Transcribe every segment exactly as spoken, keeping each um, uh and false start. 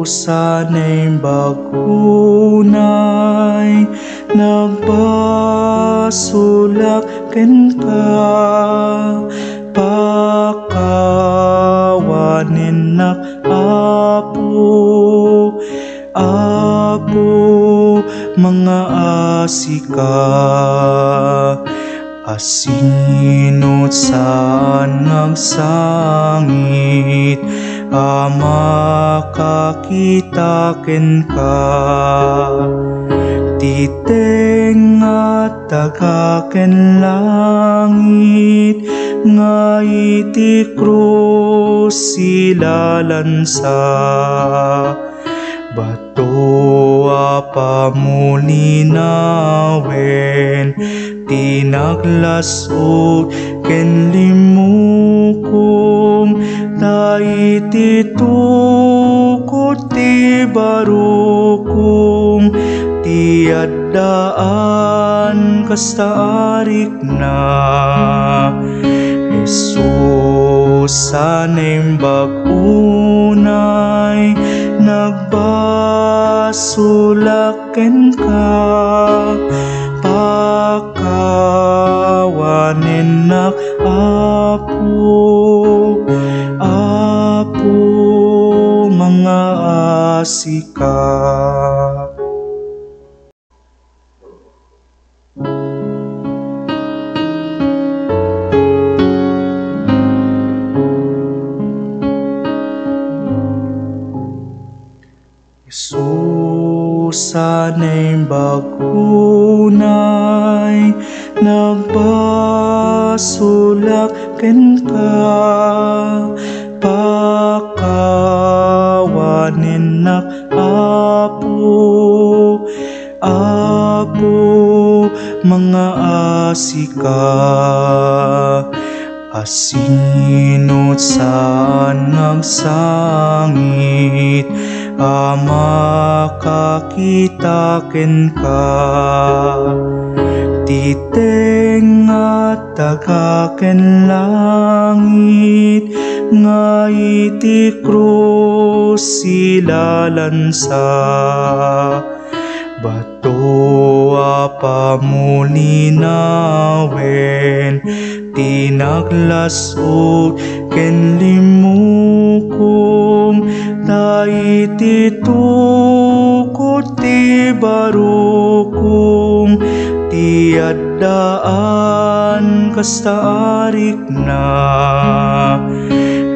Sa naimbag unay, nagbasolak kenka, pakawanennak, Apo, Apo, mangaasi ka. Asinot saan nga agsangit a makakita kenka? Ti tengnga taga ken langit nga iti krus silalansa. Bato a pamulinawen ti naglas-od ken limmukom, ta iti tukod ti barukom ti addaan kasta arikna. Jesus a naimbag unay, nagbasolak kenka, pakawanennak, Apo, Apo, mangaasi ka. Jesus a naimbag unay, nagbasolak kenka, pakawanennak, Apo, Apo, mangaasi ka. Asinot saan nga agsangit a makakita kenka? Ti tengnga taga ken langit nga iti krus silalansa. Bato a pamulinawen ti naglas-od ken limmukom, ta iti tukod ti barukom ti addaan kasta arikna.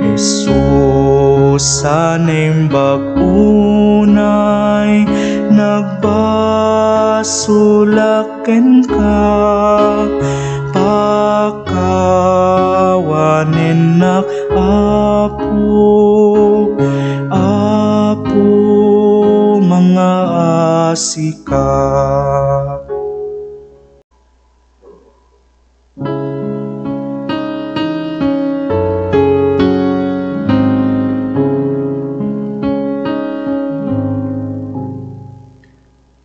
Jesus a naimbag unay, nagbasolak kenka, pakawanennak, Apo, Apo, mangaasi ka.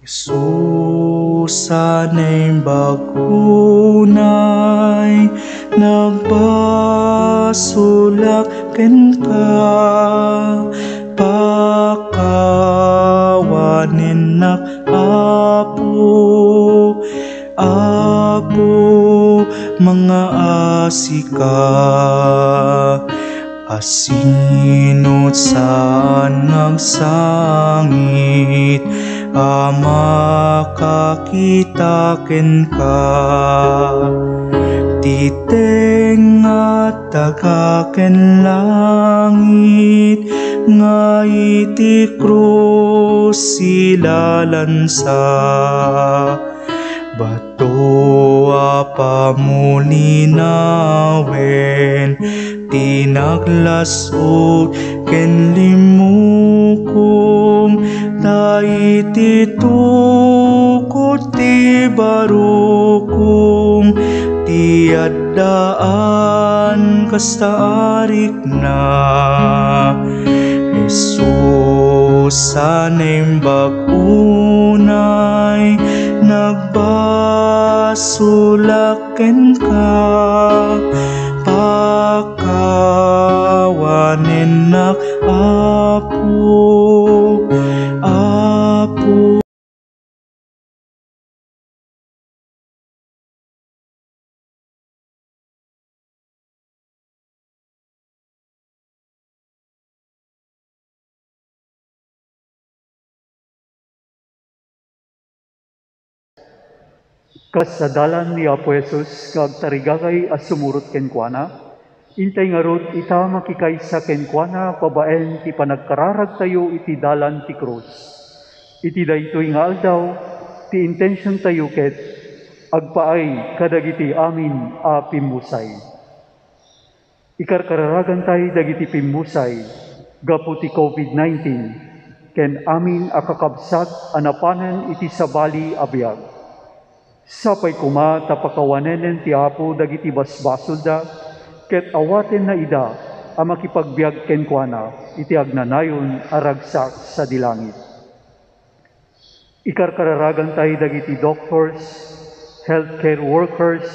Jesus a naimbag unay, nagbasolak kenka, pakawanennak, Apo, Apo, mangaasi ka. Asinot saan nga agsangit a makakita kenka? Ti tengnga taga ken langit nga iti krus silalansa. Bato a pamulinawen ti naglas-od ken limmukom, ta iti tukod ti barukom ti addaan kasta arikna. Jesus a naimbag unay, nagbasolak kenka, pakawanennak, Apo, Kas sadalan ni Apo Jesus nga agtarigagay a sumurot kenkuana, intay ngarud ita makikaysa kenkuana babaen ti panagkararagtayo iti dalan ti krus. Iti daytoy nga aldaw, ti intentiontayo ket agpaay kadagiti amin a pimmusay. Ikarkararagantay dagiti pimmusay gapu ti covid nineteen ken amin a kakabsat a napanen iti sabali a biag. Sapay koma ta pakawanenen ti Apo dagiti basbasolda ket awatenna ida a makipagbiag kenkuana iti agnanayon a ragsak sadi langit. Ikarkararagantay dagiti doctors, healthcare workers,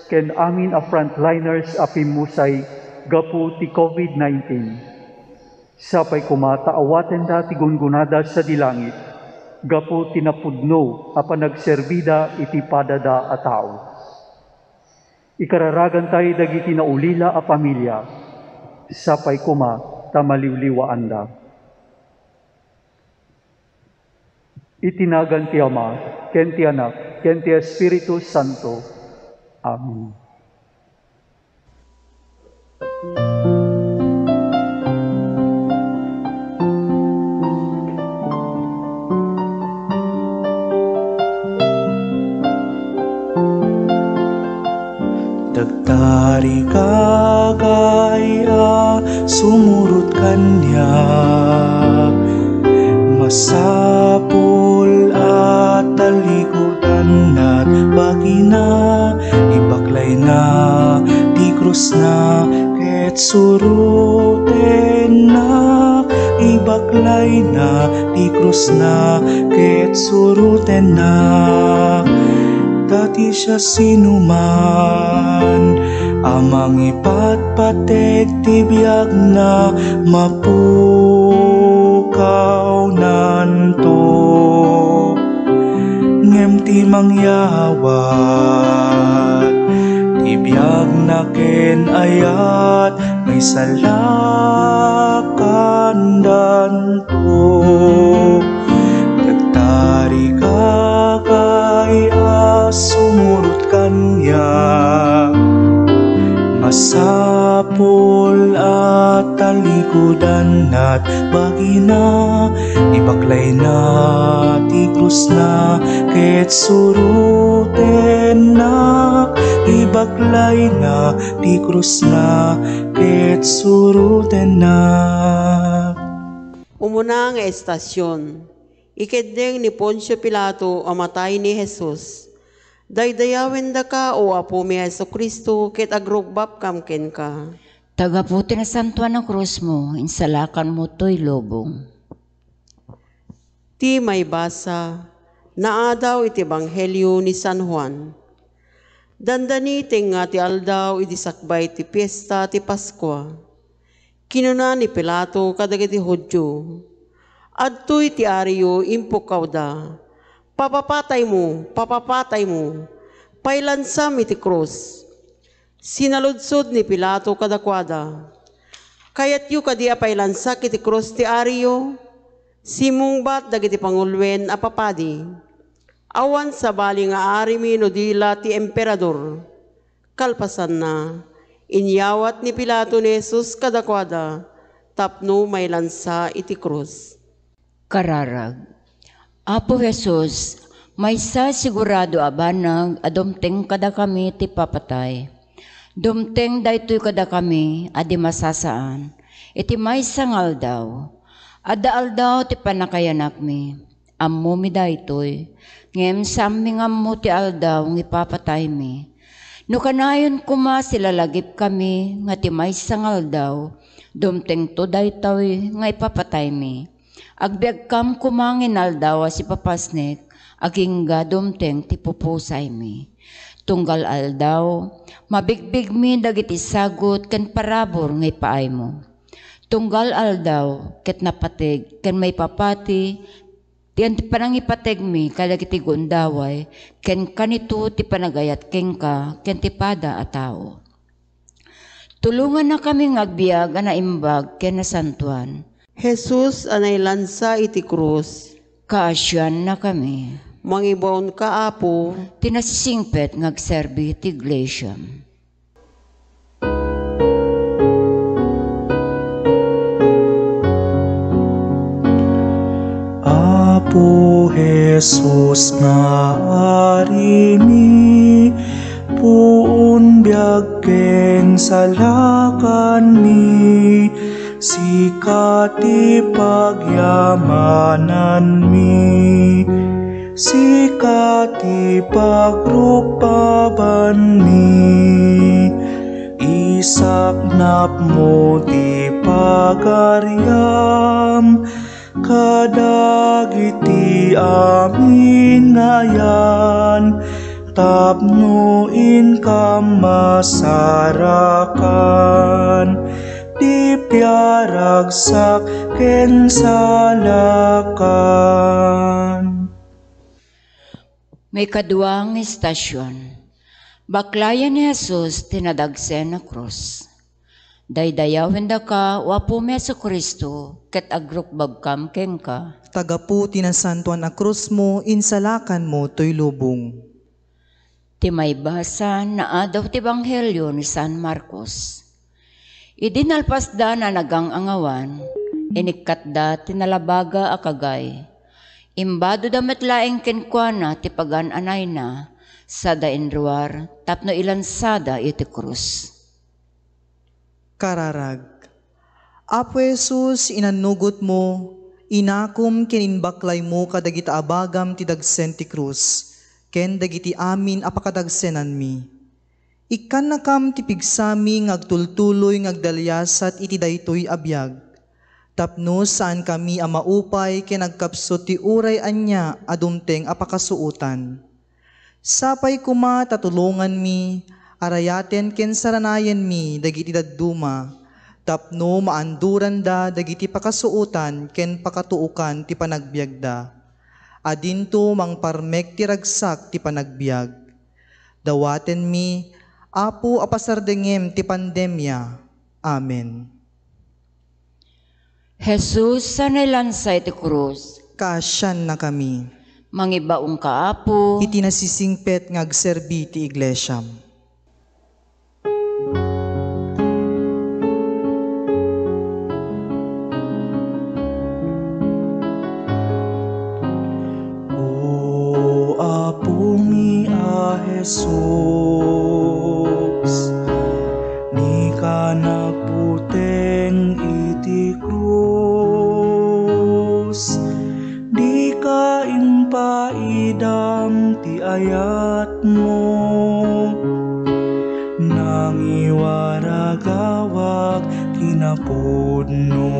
ken amin a frontliners a pimmusay gapu ti covid nineteen. Sapay koma ta awatenda ti gungunada sadi langit gapu ti napudno a panagserbida iti padada a tao. Ikararagantay dagiti naulila a pamilia, sapay koma ta maliwliwaanda. Iti nagan ti Ama, ken ti Anak, ken ti Espiritu Santo. Amen. Nagtarigagay a sumurot kaniak, masapul a talikudanna ti bagina, ibaklayna ti krusna ket surotenna, ibaklayna ti krusna ket surotenna. Ta ti siasinoman a mangipatpateg ti biagna, mapukawnanto. Ngem ti mangyawat ti biagna ken ayat, maisalakandanto. Nagtarigagay a sumurot kaniak, masapul a talikudanna ti bagina, ibaklayna ti krusna ket surotenna, ibaklayna ti krusna ket surotenna. Umuna nga estasion, ikeddeng ni Poncio Pilato a matay ni Jesus. Daydayawendaka, O Apomi a Jesu-Cristo, ket agrukbabkam kenka. Ta gapu ti nasantoan a krusmo, insalakanmo toy lubong. Ti maibasa, naadaw iti Ebanghelio ni San Juan. Dandani tengnga ti aldaw idi sakbay ti fiesta ti Paskua. Kinuna ni Pilato kadagiti Judio, "Adtoy ti ariyo." Impukkawda, "Papapataymo! Papapataymo! Pailansam iti krus!" Sinaludsod ni Pilato kadakuada, "Kayatyo kadi a pailansak iti krus ti ariyo?" Simmungbat dagiti panguloen a papadi, "Awan sabali nga arimi no di la ti emperador." Kalpasanna, inyawat ni Pilato ni Jesus kadakuada tapno mailansa iti krus. Kararag. Apo Jesus, maysa sigurado a banag a dumteng kadakami ti papatay. Dumteng daytoy kadakami a di masasaan iti maysa nga aldaw. Adda aldaw ti pannakayanakmi. Ammomi daytoy, ngem saanmi nga ammo ti aldaw nga ipapataymi. No kanayon koma silalagipkami nga ti maysa nga aldaw, dumtengto daytoy nga ipapataymi. Agbiagkam koma nga inaldaw a sipapasnek, agingga dumteng ti pupusaymi. Tunggal aldaw, mabigbigmi dagiti sagut ken parabur nga ipaaymo. Tunggal aldaw, ket napateg ken maipapati ti panangipategmi kadagiti gundaway, ken kanito ti panagayat kenka ken ti pada a tao. Tulongannakami nga agbiag a naimbag ken nasantoan. Jesus a nailansa iti krus. Kaasiannakami. Mangibaonka, Apo. Ti nasisingpet nga agserbi ti Iglesia. Apo Jesus nga Arimi, puon biag ken salakanmi, sika ti pagyamananmi, sika ti pagrukbabanmi, isaknapmo ti pagariam kadagiti amin nga ayan, tapno inkam masarakan ti piaragsak ken salakan. Maikadua nga istasion. Baklayen ni Jesus ti nadagsen a krus. Daydayawendaka, O Apomi Jesu-Cristo, ket agrukbabkam kenka. Ta gapu ti nasantoan a krusmo, insalakanmo toy lubong. Ti maibasa naadaw ti Ebanghelio ni San Marcos. Idi nalpasda a nagang-angawan, inikkatda ti nalabaga a kagay. Imbadoda met laeng kenkuana ti pagan-anayna, sada inruar tapno ilansada iti krus. Kararag. Apo Jesus, inannugotmo, inakom ken imbaklaymo kadagiti abagam ti dagsen ti krus, ken dagiti amin a pakadagsenanmi. Ikkannakam ti pigsami nga agtultuloy nga agdaliasat iti daytoy a biag, tapno saankami a maupay ken agkapsut ti uray ania a dumteng a pakasuotan. Sapay koma ta tulonganmi, arayaten ken saranayenmi dagiti dadduma, tapno maanduranda dagiti pakasuotan ken pakatuokan ti panagbiagda. Adinto mangparmek ti ragsak ti panagbiag. Dawatenmi, Apo, a pasardengem ti pandemia. Amen. Jesus a nailansa iti krus. Kaasiannakami. Mangibaonka, Apo. Iti nasisingpet nga agserbi ti Iglesiam. O Apomi a Jesus, dika nagbuteng iti krus, dika impaidam ti ayatmo, nangiwaragawag kinapudno.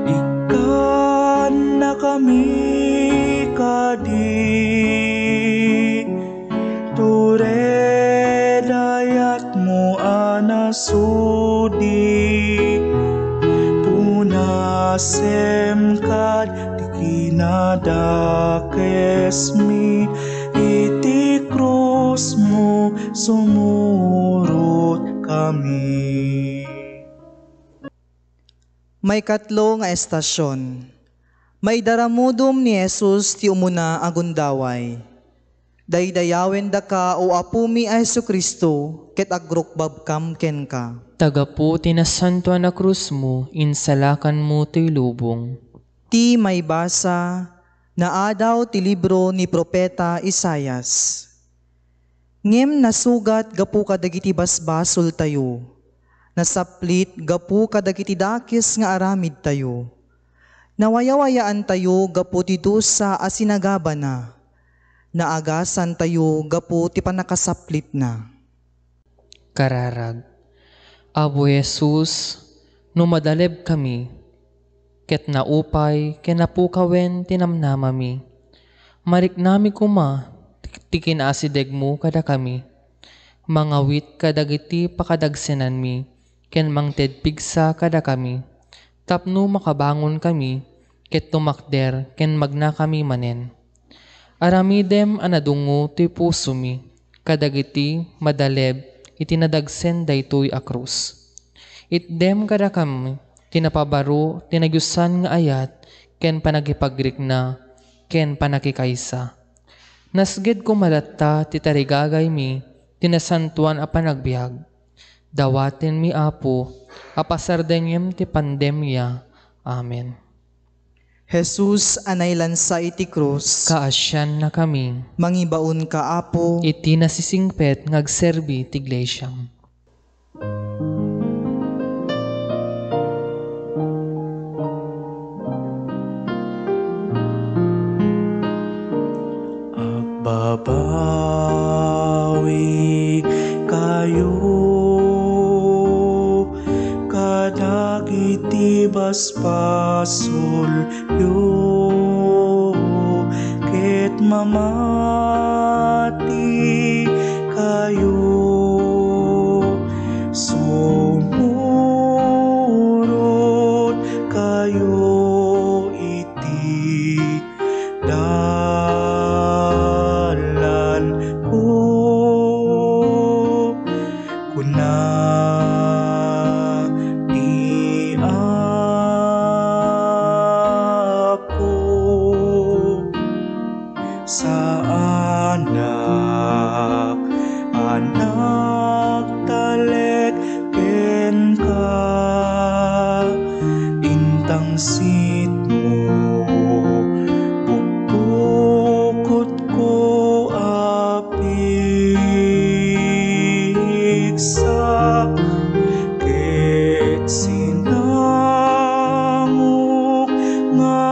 Ikkannakami kadi, tured ayatmo a nasudi, punasem kad ti kinadakesmi, iti krusmo sumurotkami. Maikatlo nga estasion. Maidaramudom ni Jesus ti umuna a gundaway. Daydayawendaka, O Apomi a Jesu-Cristo, ket agrukbabkam kenka. Ta gapu ti nasantoan a krusmo, insalakanmo toy lubong. Ti maibasa, naadaw ti libro ni Profeta Isaias. Ngem nasugat gapu kadagiti basbasoltayo, nasaplit gapu kadagiti dakes nga aramidtayo. Nawayawayaantayo gapu ti dusa a sinagabana, naagasantayo gapu ti pannakasaplitna. Kararag. Apo Jesus, no madalebkami, ket naupay ken napukawen ti namnamami, mariknami koma ti, ti kinaasidegmo kadakami. Mangawit kadagiti pakadagsenanmi ken mangted pigsa kadakami, tapno makabangonkami ket tumakder ken magnakami manen. Aramidem a nadungngo ti pusomi kadagiti madaleb iti nadagsen daytoy a krus. Itdem kadakami ti napabaro ti nagiussan nga ayat ken panagipagrikna ken pannakikaysa. Nasged koma latta ti tarigagaymi ti nasantoan a panagbiag. Dawatenmi, Apo, a pasardengem ti pandemia. Amen. Jesus a nailansa iti krus, kaasiannakami. Mangibaonka, Apo, iti nasisingpet nga agserbi ti Iglesiam. Agbabawi kayo kadagiti basbasolyo, ket mamati kayo, sumurot kayo iti dalanko, kuna ti Apo. Saanak a nagtalek kenka, intangsitmo, pukpukotko a pigsa, ket sinangok nga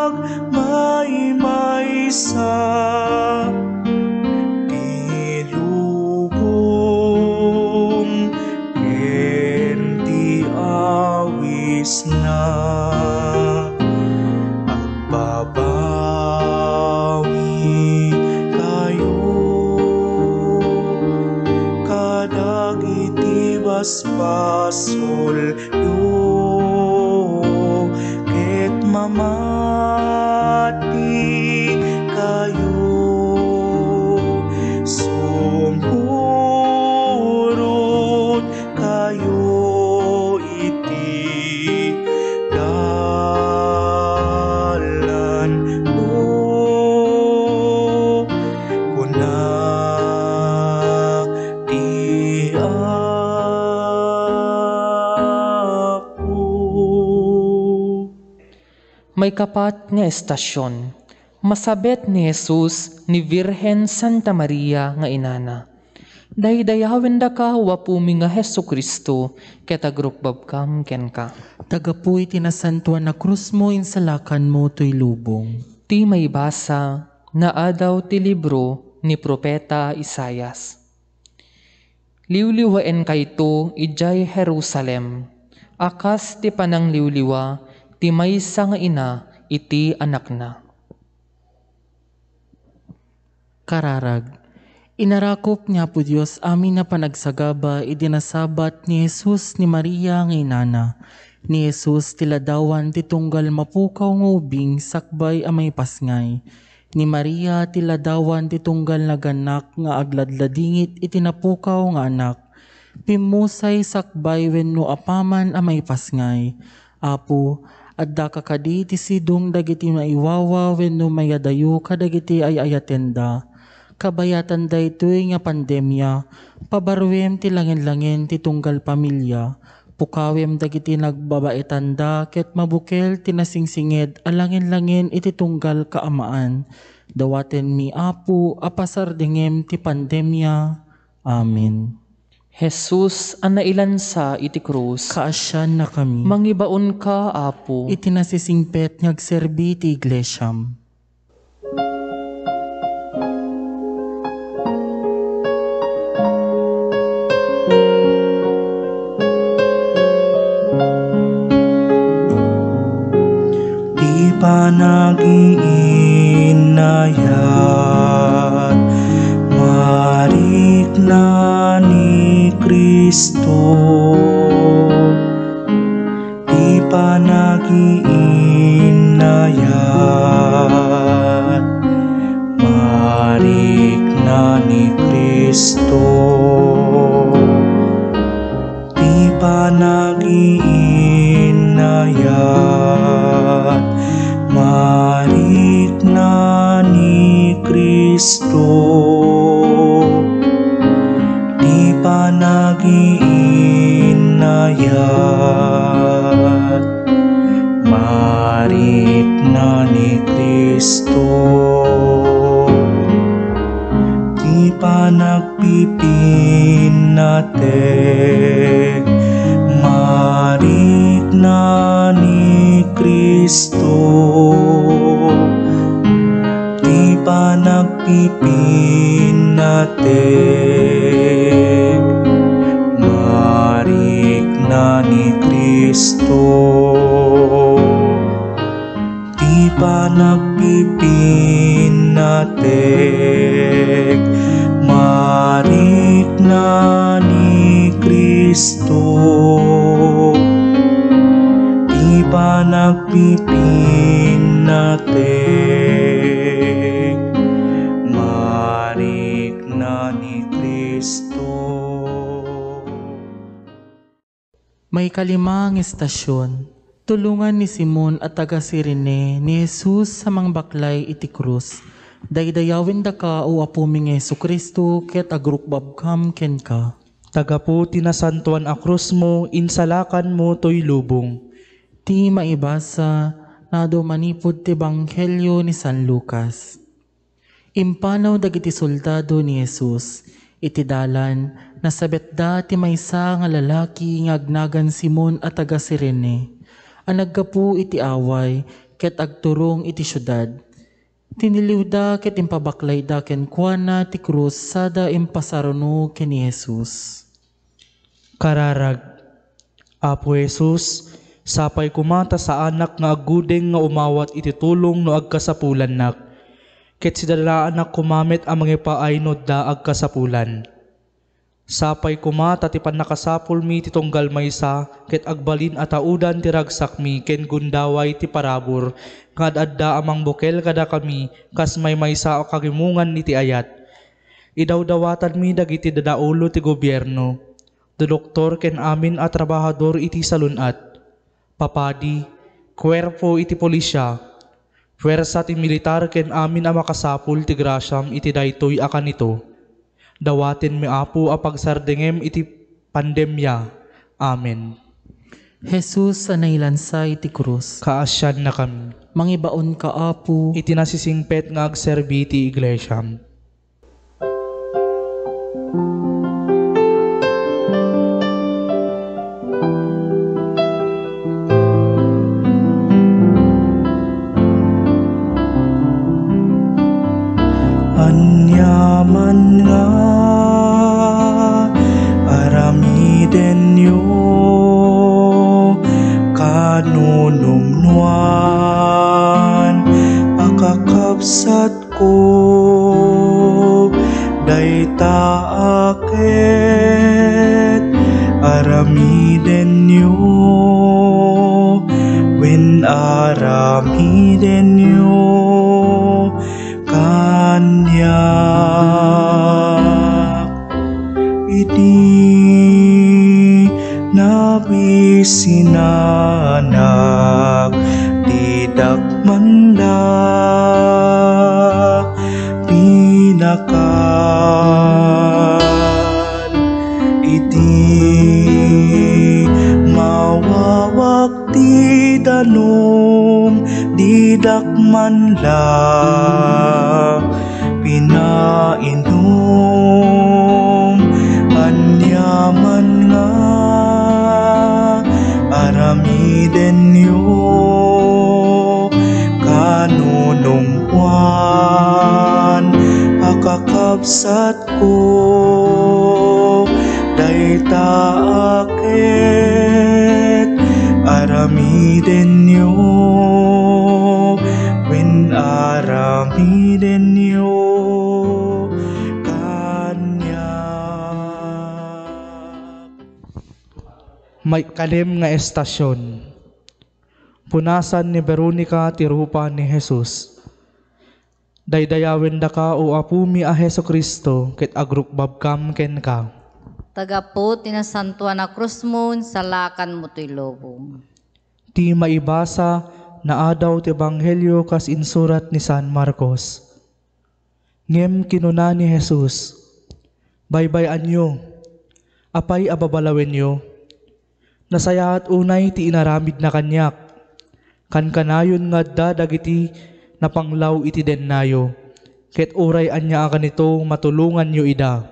agmaymaysa ti lubong ken ti awisna. Agbabawi kayo kadagiti basbasolyo, ket mamati kayo, sumurot kayo iti dalanko, kuna ti Apo. Maikapat nga estasion, masabet ni Jesus ni Virgen Santa Maria nga inana. Daydayawendaka, O Apomi nga Jesu-Cristo, ket agrukbabkam kenka. Ta gapu iti nasantoan a krusmo, insalakanmo toy lubong. Ti maibasa, naadaw ti libro ni Profeta Isaias. Liwliwaenkayto idiay Jerusalem, a kas ti panangliwliwa ti maysa nga ina iti anakna. Kararag. Inarakop ni Apo Dios amin a panagsagaba idi nasabat ni Jesus ni Maria nga inana. Ni Jesus ti ladawan ti tunggal mapukaw nga ubing sakbay a maipasngay. Ni Maria ti ladawan ti tunggal nagannak nga agladladingit iti napukaw nga anak. Pimmusay sakbay wenno apaman a maipasngay. Apo, addaka kadi ti sidong dagiti maiwawa wenno mayadayo kadagiti ay-ayatenda? Kabayatan daytoy nga pandemia, pabaruem ti langen-langen ti tunggal pamilia. Pukawem dagiti nagbabaetanda ket mabukel ti nasingsinged a langen-langen iti tunggal kaamaan. Dawatenmi, Apo, a pasardengem ti pandemia. Amen. Jesus a nailansa iti krus, kaasiannakami. Mangibaonka, Apo, iti nasisingpet nga agserbi ti Iglesiam. Ti panagiinnayat, marikna ni Cristo. Ti panagiinnayat, marikna ni Cristo. Ti panagiinnayat, marikna Cristo, ti panagiinnayat, marikna ni Cristo, ti panagpipinnatek, marikna ni Cristo, ti panagpipinnatek, marikna ni Cristo, ti panagpipinnatek, marikna ni Cristo, ti panagpipinnatek, marikna ni Cristo. Maikalima nga estasion, tulongan ni Simon a taga Cirene ni Jesus a mangbaklay iti krus. Daydayawendaka, O Apomi nga Jesu-Cristo, ket agrukbabkam kenka. Ta gapu ti nasantoan a krusmo, insalakanmo toy lubong. Ti maibasa, naadu manipud ti Ebanghelio ni San Lucas. Impanaw dagiti soldado ni Jesus. Iti dalan, nasabetda ti maysa nga lalaki nga agnagan Simon a taga Cirene, a naggapu iti away ket agturong iti siudad. Tiniliwda ket impabaklayda kenkuana ti krus sada impasaruno ken ni Jesus. Kararag. Apo Jesus, sapay koma ta saanak nga aggudeng nga umawat iti tulong no agkasapulannak, ket sidadaanak koma met a mangipaay no adda agkasapulan. Sapay koma ta ti pannakasapulmi ti tunggal maysa ket agbalin a taudan ti ragsakmi ken gundaway ti parabur nga ad-adda a mangbukel kadakami kas maymaysa a kagimongan iti ayat. Idawdawatanmi dagiti dadaulo ti gobierno, doktor ken amin a trabahador iti salun-at, papadi, kuerpo iti pulisya, puersa ti militar ken amin a makasapul ti grasiam iti daytoy a kanito. Dawatenmi, Apo, a pagsardengem iti pandemia. Amen. Jesus a nailansa iti krus. Kaasiannakami. Mangibaonka, Apo. Iti nasisingpet nga agserbi ti iglesiam. Ania man nga aramidenyo, kanunumnuan a kakabsatko, dayta a ket aramidenyo, wen aramidenyo kaniak. Idi nabisinanak, didak man la pinakan. Idi mawawak ti danum, didak man la pinainum. Ania man nga aramidenyo, kanunumnuan a kakabsatko, dayta a ket aramidenyo, wen aramidenyo kaniak. Maikalima nga estasion. Punasan ni Veronica ti rupa ni Jesus. Daydayawendaka, O Apomi a Jesu-Cristo, ket agrukbabkam kenka. Ta gapu ti nasantoan a krusmo, insalakanmo toy lubong. Ti maibasa, naadaw ti Ebanghelio kas insurat ni San Marcos. Ngem kinuna ni Jesus, "Baybay-anyo, apay a babalawenyo? Nasayaat unay ti inaramidna kaniak. Kankanayon nga adda dagiti napanglaw iti dennayo, ket uray ania a kanito, matulonganyo ida.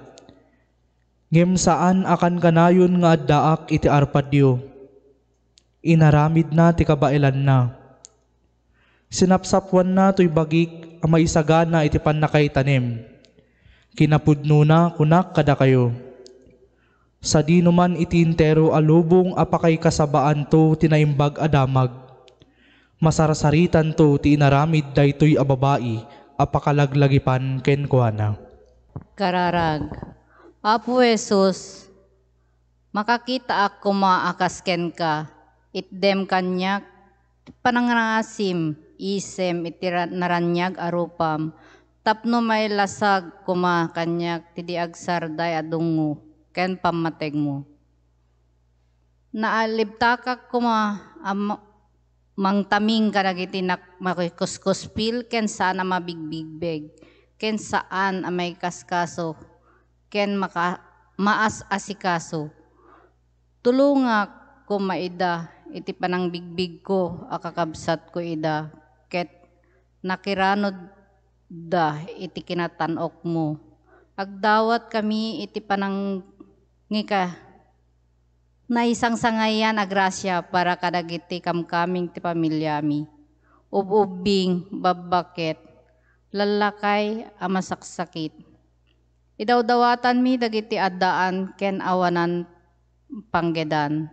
Ngem saan a kankanayon nga addaak iti arpadyo." Inaramidna ti kabaelanna. Sinapsapoanna toy bagik a maisagana iti pannakaitanem. Kinapudnona, kunak kadakayo, sadino man iti entero a lubong a pakaikasabaanto ti naimbag a damag, masarsaritanto ti inaramid daytoy a babai a pakalaglagipan kenkuana. Kararag. Apo Jesus, makakitaak koma a kas kenka. Itdem kaniak ti panangngaasim, isem iti ra-, naraniag a rupam, tapno mailasag koma kaniak ti di agsarday a dungngo ken pammategmo. Naalibtakak koma a ma-, mangtaming kadagiti nak-, makikuskuspil ken saan a mabigbigbeg, ken saan a maikaskaso, ken maka-, maas-asikaso. Tulongak koma ida iti panangbigbigko a kakabsatko ida, ket nakiranodda iti kinatan-okmo. Agdawatkami iti panangika-, naisangsangayan a grasia para kadagiti kamkaming ti familiami, ub-ubbing, babbaket, lallakay a masaksakit. Idawdawatanmi dagiti addaan ken awanan panggedan,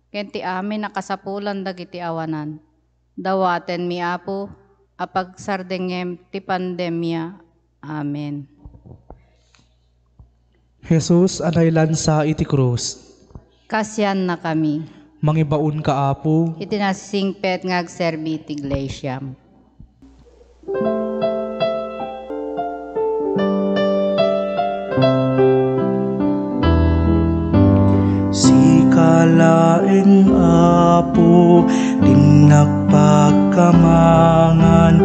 ken ti amin a kasapulan dagiti awanan. Dawatenmi, Apo, a pagsardengngem ti pandemia. Amen. Jesus a nailansa iti krus. Kasiannakami. Mangibaonka, Apo. Iti nasingpet nga agserbi iti iglesiam. Sika laeng, Apo, ti nagpakamangan,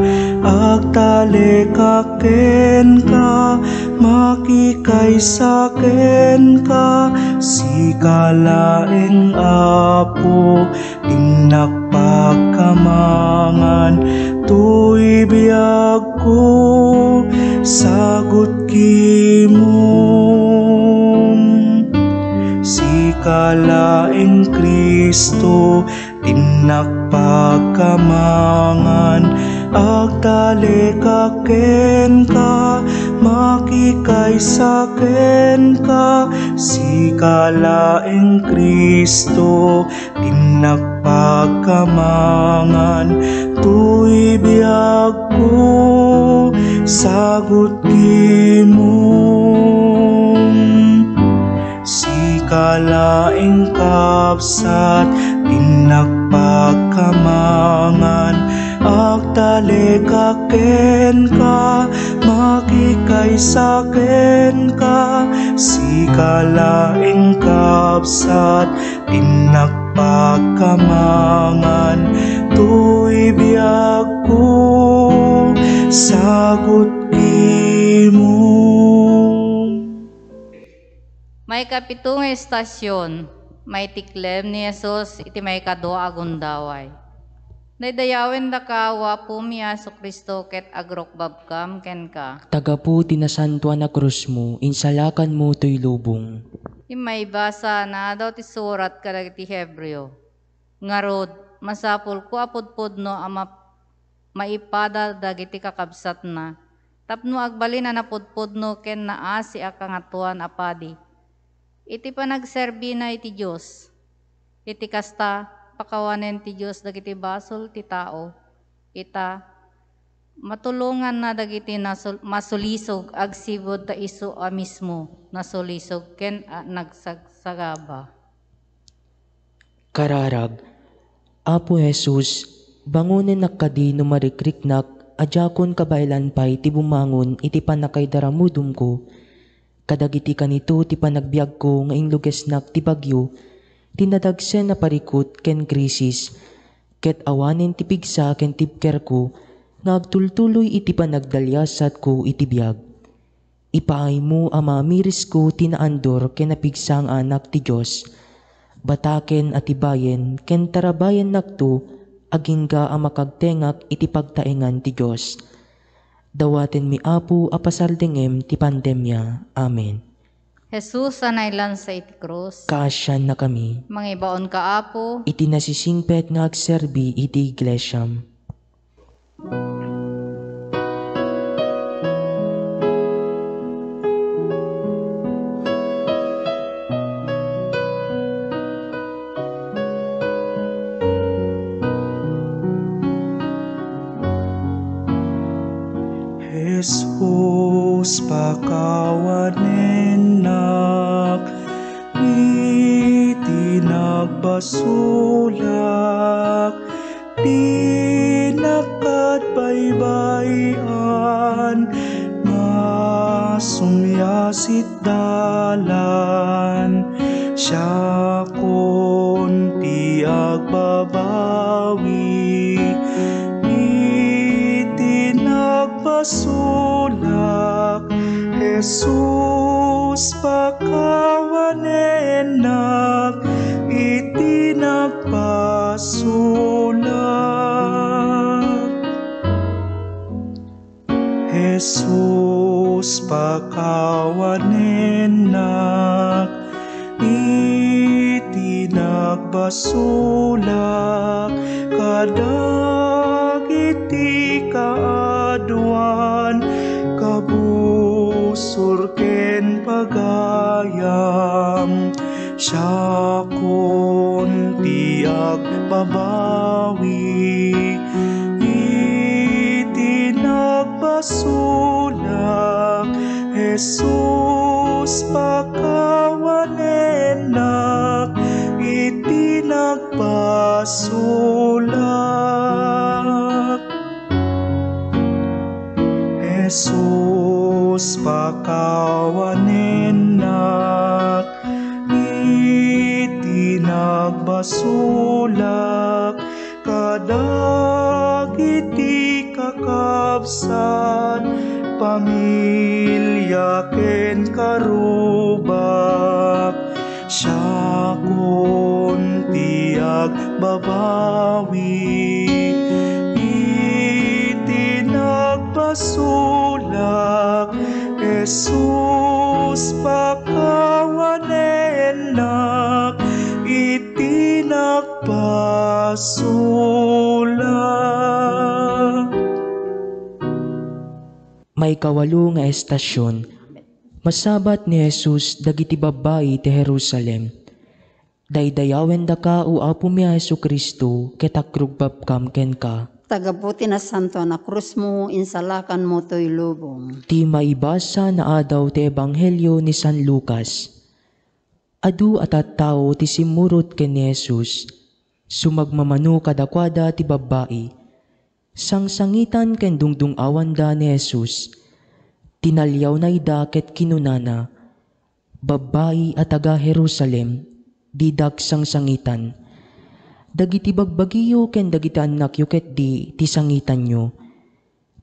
agtalekak kenka, makikaysa kenka. Sika laeng, Apo, ti nagpakamangan, toy biagko, sagut kimon. Sika laeng, Cristo, ti nagpakamangan, agtalekak kenka, makikaysa kenka. Sika laeng, Cristo, ti nagpakamangan, toy biagko, sagut kimon. Sika laeng, kabsat, ti nagpakamangan, agtalekak kenka, makikaysa kenka. Sika laeng, kabsat, ti nagpakamangan, toy biagko, sagut kimon. Maikapito nga istasyon, maitiklem ni Jesus iti maikadua a gundaway. Daydayawendaka, O Apomi a Jesu-Cristo, ket agrukbabkam kenka. Tagapu ti nasantoan a krusmo, insalakanmo toy lubong. Immaibasa, naadaw ti surat kadagiti Hebreo. Ngarud, masapulko a pudpudno a map-, maipada dagiti kakabsatna, tapno agbalin a napudpudno ken naasi a Kangatoan a Padi iti panagserbina iti Dios. Iti kasta, pakawanen ti Dios dagiti basol ti tao. Ita, matulonganna dagiti nasul-, masulisog agsipud ta isu a mismo nasulisog ken a-, nagsagsagaba. Kararag. Apo Jesus, bangonennak kadi no marikriknak a diakon kabaelan pay ti bumangon iti pannakaidaramudomko kadagiti kanito ti panagbiagko nga inlugesnak ti bagyo, ti nadagsen a parikut ken krisis, ket awanen ti pigsa ken tibkerko nga agtultuloy iti panagdaliasatko iti biag. Ipaaymo a mamirisko ti naandur ken napigsa nga Anak ti Dios. Bataken, atibayen ken tarabayennakto agingga a makagtengak iti pagtaengan ti Dios. Dawatenmi, Apo, a pasardengem ti pandemia. Amen. Jesus a nailansa iti krus. Kaasiannakami. Mangibaonka, Apo. Iti nasisingpet nga agserbi iti iglesiam. Jesus, pakawanennak iti nagbasolak, dinak baybay-an nga sumiasitdalan. Siakon ti agbabawi iti nagbasolak. Jesus, pakawanennak iti nagbasolak. Jesus, pakawanennak iti nagbasolak kadagiti kaaduan, kabusor ken pagayam. Siakon ti agbabawi iti nagbasolak. Jesus, pakawanennak iti nagbasolak. Jesus, pakawanennak iti nagbasolak kadagiti kakabsat, pamilia ken karubak. Siakon ti agbabawi iti nagbasolak. Jesus, pakawanennak iti nagbasolak. Maikawalo nga estasion, masabat ni Jesus dagiti babbai ti Jerusalem. Daydayawendaka, O Apomi a Jesu-Cristo, ket agrugbabkam kenka. Ta gapu ti nasantoan a krusmo, insalakanmo toy lubong. Ti maibasa nga adaw ti Ebanghelio ni San Lucas. Adu a tattao ti simmurot ken ni Jesus. Sumagmamano kadakuada ti babbai. Sangsangitan ken dungdung-awanda ni Jesus. Tinaliawna ida ket kinunana, "Babbai a taga-Jerusalem, didak sangsangitan. Dagiti bagbagiyo ken dagiti annakyo ketdi ti sangitanyo.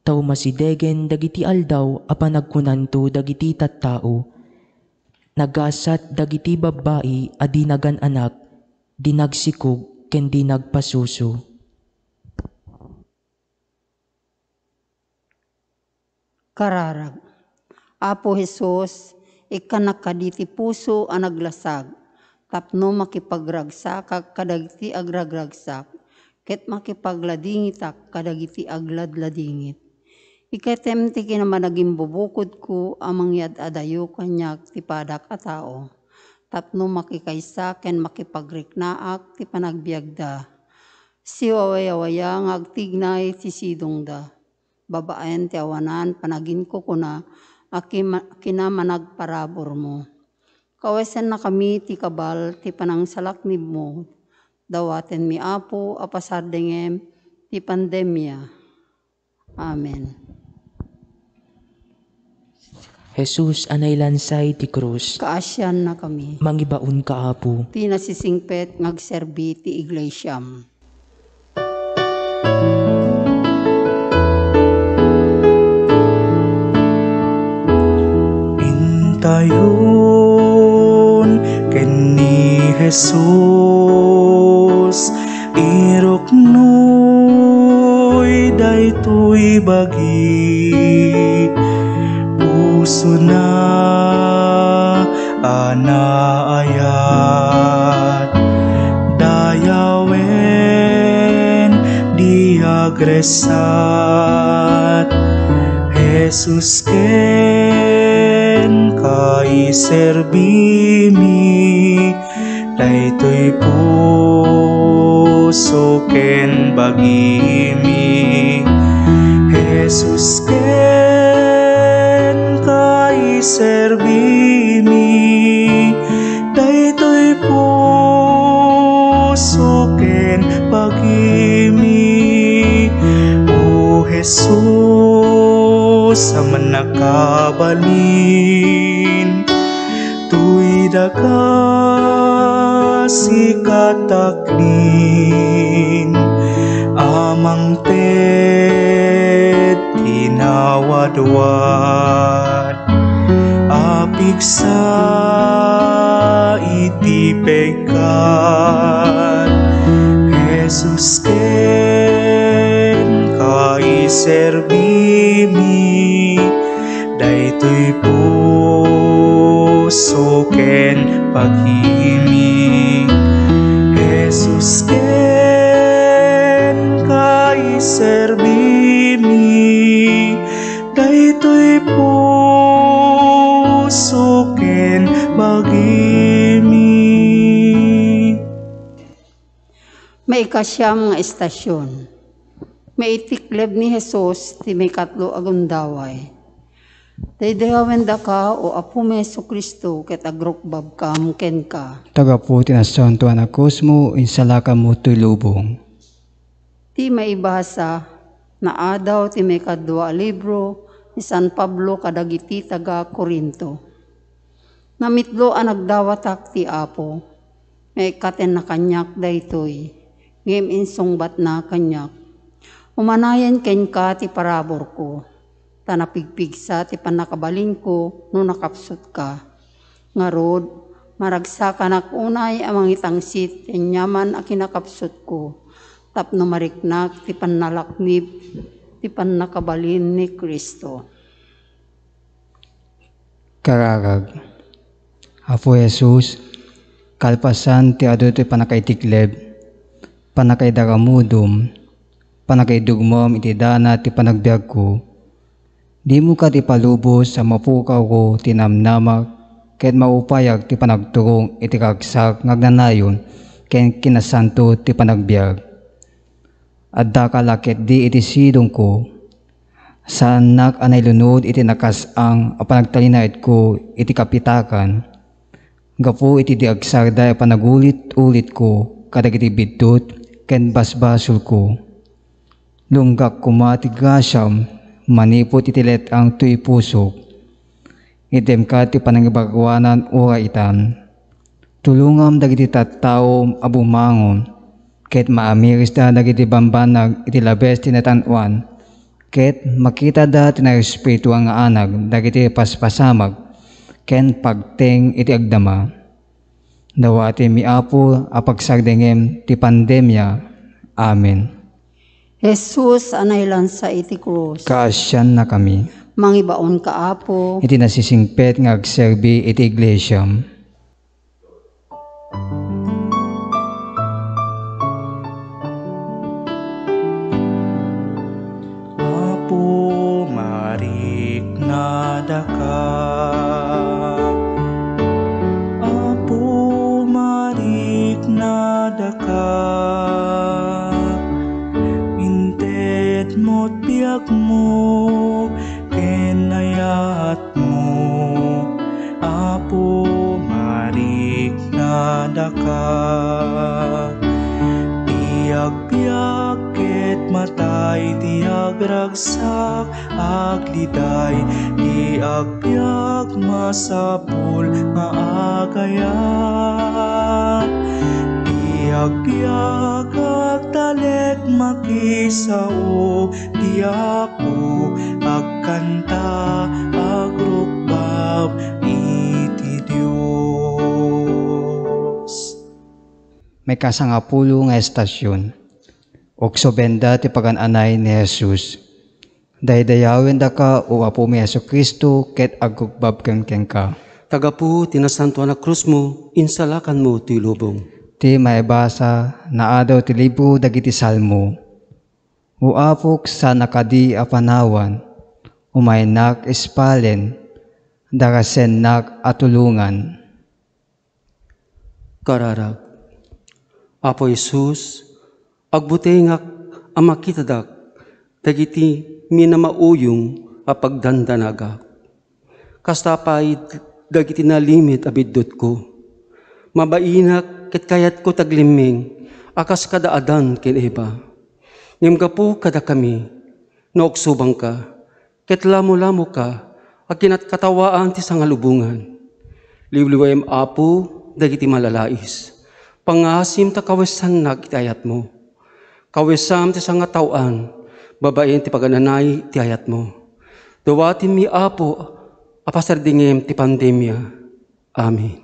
Ta umasidegen dagiti aldaw a panagkunanto dagiti tattao, 'Nagasat dagiti babbai a di nagan-anak, di nagsikog, ken di nagpasuso.'" Kararag. Apo Jesus, ikkanak kadi ti puso a naglasag, tapno makipagragsakak kadagiti agragragsak, ket makipagladingitak kadagiti agladladingit. Ikatem ti kinamanagimbubukodko a mangyad-adayo kaniak ti padak a tao, tapno makikaysa ken makipagriknaak ti panagbiagda. Siwawayawaya nga agtignay ti sidongda, babaen ti awanan panaginkukuna a kima-, kinamanagparaburmo. Kawesennakami ti kabal ti panangsalaknibmo. Dawatenmi, Apo, a pasardengem ti pandemia. Amen. Jesus a nailansay ti krus. Kaasiannakami. Mangibaonka, Apo. Ti nasisingpet nga agserbi ti iglesiam. Tayon ken ni Jesus, iruknoy daytoy bagi. Pusona a naayat, dayawen di agresat. Jesus, kenka iserbimi, daytoy puso ken bagimi. Jesus, kenka iserbimi, daytoy puso ken bagimi. O Jesus a mannakabalin, toy daga sika taknin a mangted ti nawadwad. Apigsa iti pekkat, Jesus, kenka iserbimi, daytoy puso ken bagimi. Jesus, kenka iserbimi, daytoy puso ken bagimi. Maikasiam nga estasion. Maitikleb ni Jesus ti maikatlo a gundaway. Daydayawendaka, O Apom Jesu-Cristo, ket agrukbabkam kenka. Ta gapu ti nasantoan a krusmo, insalakanmo toy lubong. Ti maibasa, naadaw ti maikadua a libro ni San Pablo kadagiti taga-Corinto. Namitlo a nagdawatak ti Apo, nga ikkatenna kaniak daytoy, ngem insungbatna kaniak, "Umanayen kenka ti paraburko, ta napigpigsa ti pannakabalinko no nakapsutka." Ngarud, maragsakanak unay a mangitangsit ti aniaman a kinakapsutko, tapno mariknak ti pannalaknib ti pannakabalin ni Cristo. Kararag. Apo Jesus, kalpasan ti adu ti pannakaitikleb, pannakaidaramudom, pannakaidugmom iti dana ti panagbiagko, dimo kadi ipalubos a mapukawko ti namnamak ket maupayak ti panagturong iti karagsak nga agnanayon ken kinasanto ti panagbiag. Addaka la ketdi iti sidongko. Saannak a nailunod iti nakas-ang a panagtalinaedko iti kapitakan, gapu iti di agsardeng a panagulit-ulitko kadagiti biddut ken basbasolko. Lunggak koma ti grasiam manipud iti let-ang toy pusok. Itdemka ti panangibaruanan uray itan. Tulongam dagiti tattaom a bumangon, ket maamirisda dagiti bambanag iti labes ti natan-uan, ket makitada ti naespirituan nga anag dagiti paspasamak ken pagteng iti agdama. Dawatenmi, Apo, a pagsardengem ti pandemia. Amen. Jesus a nailansa iti krus. Kaasiannakami. Mangibaonka, Apo. Iti nasisingpet nga agserbi iti iglesiam. Apo, mariknadaka. Apo, mariknadaka. Intedmo ti biagmo ken ayat mo, Apo, mariknadaka. Ti agbiag ket matay, ti agragsak agliday, ti agbiag masapul nga agayat. Ti agbiag agtalek, makisao ti Apo, agkanta, agrukbab, Maikasangapulo nga estasion. Ugsubenda ti pagan-anay ni Jesus. Daydayawendaka, O Apomi Jesu-Cristo, ket aggugbabkem kenka. Tagapu ti nasantoan a krusmo, insalakanmo toy lubong. Ti maibasa, naadaw ti libro dagiti Salmo. O Apo, saan a kadi a panawan, umaynak ispalen, darasennak a tulongan. Kararag. Apo Jesus, agbutengak a makitadak dagiti minamauyong a pagdandanagak. Kasta pay dagiti nalimit a biddutko. Mabainak ket kayatko ti aglimming a kas kada Adan ken Eva. Ngem gapu kadakami, nauksobanka, ket lamolamoka a kinatkatawaan ti sangalubongan. Liwliwem, Apo, dagiti malalais. Pangasim ta kawesannak iti ayatmo. Kawesam ti sangataw-an babaen ti pagananay ti ayatmo. Dawatenmi, Apo, a pasardengem ti pandemia. Amen.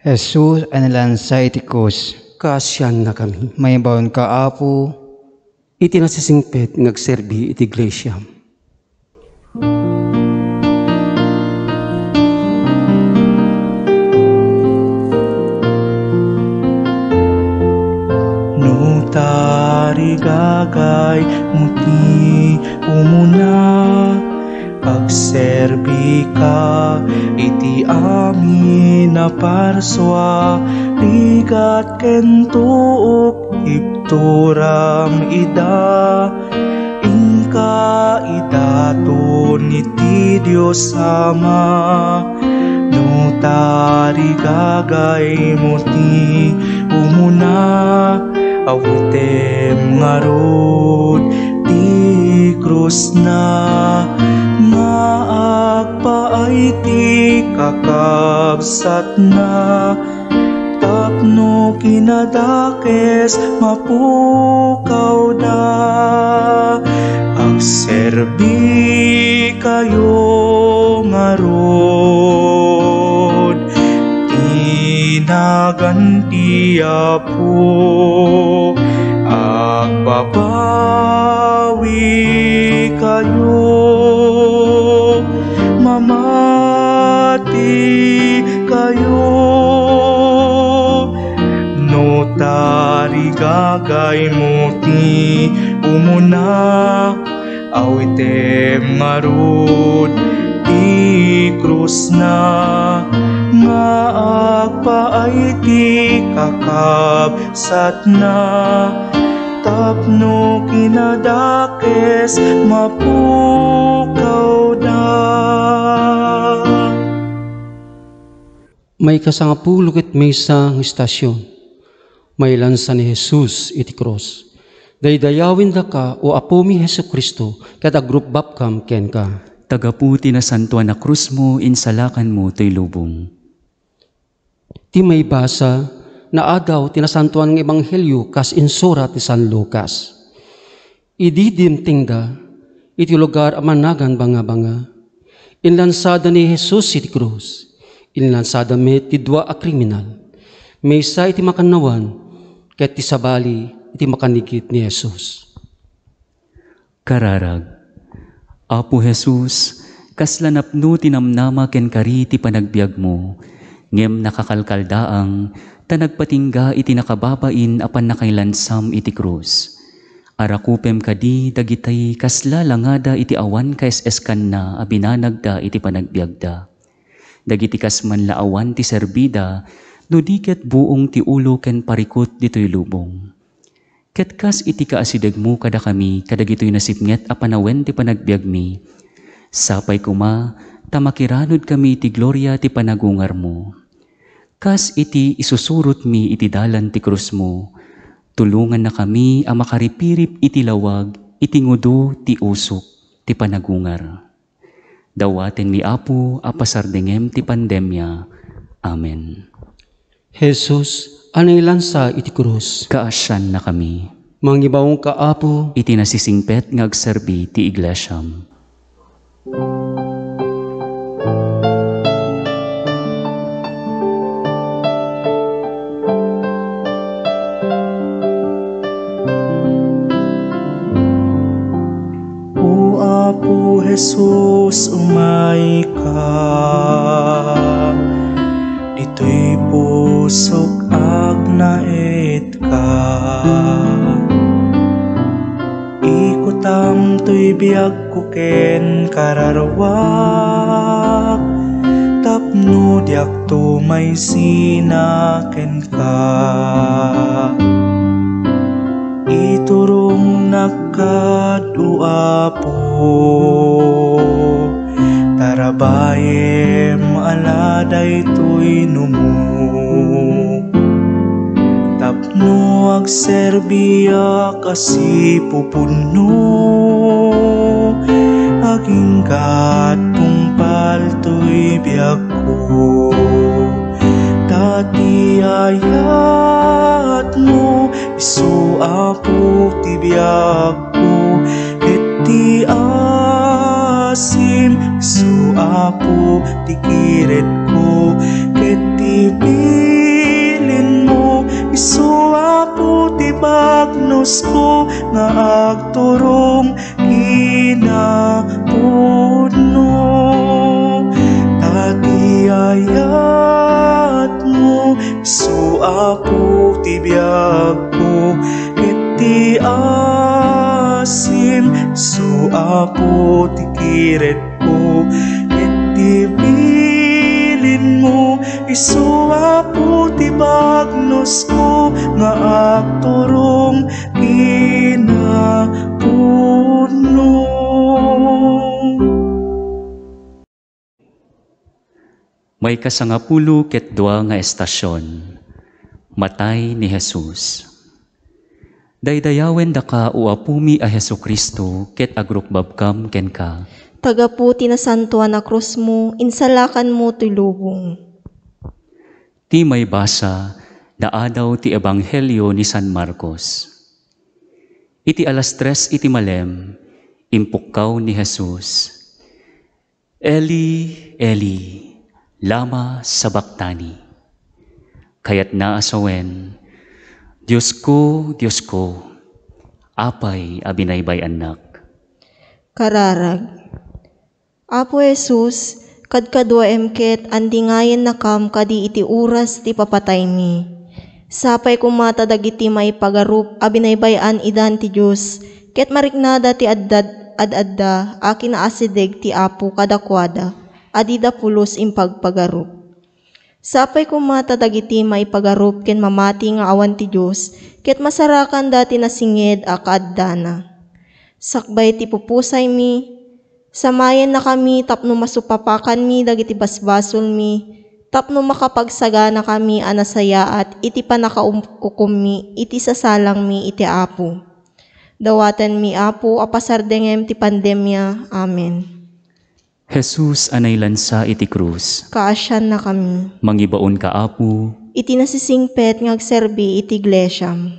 Jesus a nailansa iti krus. Kaasiannakami. Maibaonka, Apo. Iti nasisingpet nga agserbi iti iglesia. No tarigagaymo ti umuna, agserbika iti amin a parsua, rigat ken tuok, ibturam ida, inka idaton iti Dios Ama. No tarigagaymo ti umuna, awitem ngarud ti krusna, nga agpaay ti kakabsatna, tapno kinadakes mapukawda. Agserbikayo ngarud ti nagan ti Apo. Agbabawi kayo, mamati kayo, no tarigagaymo ti umuna, awitem ngarud ti krusna, nga agpaay ti kakabsatna, tapno kinadakes mapukawda. Maikasangapulo ket maysa nga estasion. Mailansa ni Jesus iti krus. Daydayawendaka, O Apomi Jesu-Cristo, ket agrupbabkam kenka. Tagapu ti nasantoan a krusmo, insalakanmo toy lubong. Ti maibasa, naadaw ti nasantoan nga ebanghelio kas insurat ni San Lucas. Idi dimtengda iti lugar a managan Bangabanga, inlansada ni Jesus iti krus. Inlansada met ti dua a kriminal, maysa iti makannawan ket ti sabali iti makanigit ni Jesus. Kararag. Apo Jesus, kasla napno ti namnama ken kari ti panagbiagmo, ngem nakakalkaldaang ta nagpatingga iti nakababain a pannakailansam iti krus. Arakupem kadi dagiti kasla langada iti awan kaes-eskanna a binanagda iti panagbiagda. Dagiti kas man la awan ti serbida, no di ket buong ti ulo ken parikut ditoy lubong. Ket kas iti kaasidegmo kadakami kadagitoy nasipnget a panawen ti panagbiagmi, sapay koma ta makiranudkami iti gloria ti panagungarmo. Kas iti isusurotmi iti dalan ti krusmo, tulongannakami a makaripirip iti lawag iti ngudo ti usok ti panagungar. Dawatenmi, Apo, a pasardengem ti pandemia. Amen. Jesus a nailansa iti krus. Kaasiannakami. Mangibaonka, Apo. Iti nasisingpet nga agserbi ti iglesiam. Jesus, umayka. Ditoy pusok agnaedka. Ikutam toy biagko ken kararuak, tapno diakto maisina kenka. Iturongnak kad, O Apo, tarabayem ala daytoy numo, tapno agserbiak a sipupunno, aginggat tungpal toy biagko. Ta ti ayatmo isu, Apo, ti biagko, ket ti asim isu, Apo, ti kiretko, ket ti bilinmo isu, Apo, ti bagnosko nga agturong kinapudno. Ta ti ayatmo isu, Apo, ti biagko, ket ti asim isu, Apo, ti kiretko, ket ti bilinmo isu, Apo, ti bagnosko nga agturong kinapudno. Maikasangapulo ket dua nga estasion. Matay ni Jesus. Daydayawendaka, O Apomi a Jesu-Cristo, ket agrukbabkam kenka. Ta gapu ti nasantoan a krusmo, insalakanmo toy lubong. Ti maibasa, naadaw ti Ebanghelio ni San Marcos. Iti alas tres iti malem, impukkaw ni Jesus, "Eli, Eli, lama sabachthani?" Kayatna a sawen, "Diosko, Diosko, apay a binaybay-annak?" Kararag. Apo Jesus, kadkaduaem ket andingayennakam kadi iti oras ti papataymi. Sapay koma ta dagiti maipagarup a binaybay-an idan ti Dios, ket mariknada ti addad-, ad-adda a kinaasideg ti Apo kadakuada a dida pulos impagpagarup. Sapay koma ta dagiti maipagarup ken mamati nga awan ti Dios, ket masarakanda ti nasinged a kaaddana. Sakbay ti pupusaymi, samayennakami tapno masupapakanmi dagiti basbasolmi, tapno makapagsaganakami a nasayaat iti pannakaukommi iti sasalangmi iti Apo. Dawatenmi, Apo, a pasardengem ti pandemia. Amen. Jesus a nailansa iti krus. Kaasiannakami. Mangibaonka, Apo. Iti nasisingpet nga agserbi iti iglesiam.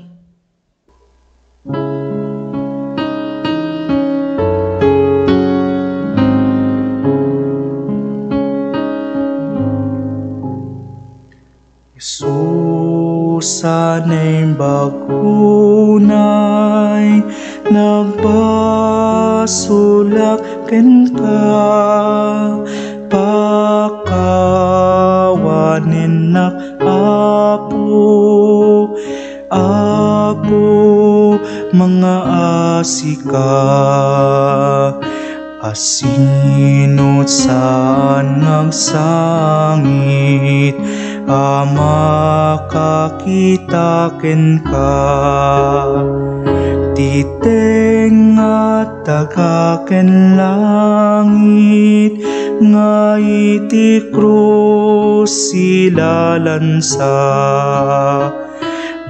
Jesus a naimbag unay, nagbasolak kenka, pakawanennak, Apo, Apo, mangaasika. Asino saan nga agsangit a makakita kenka? Ti tengnga taga ken langit nga iti krus ilalansa.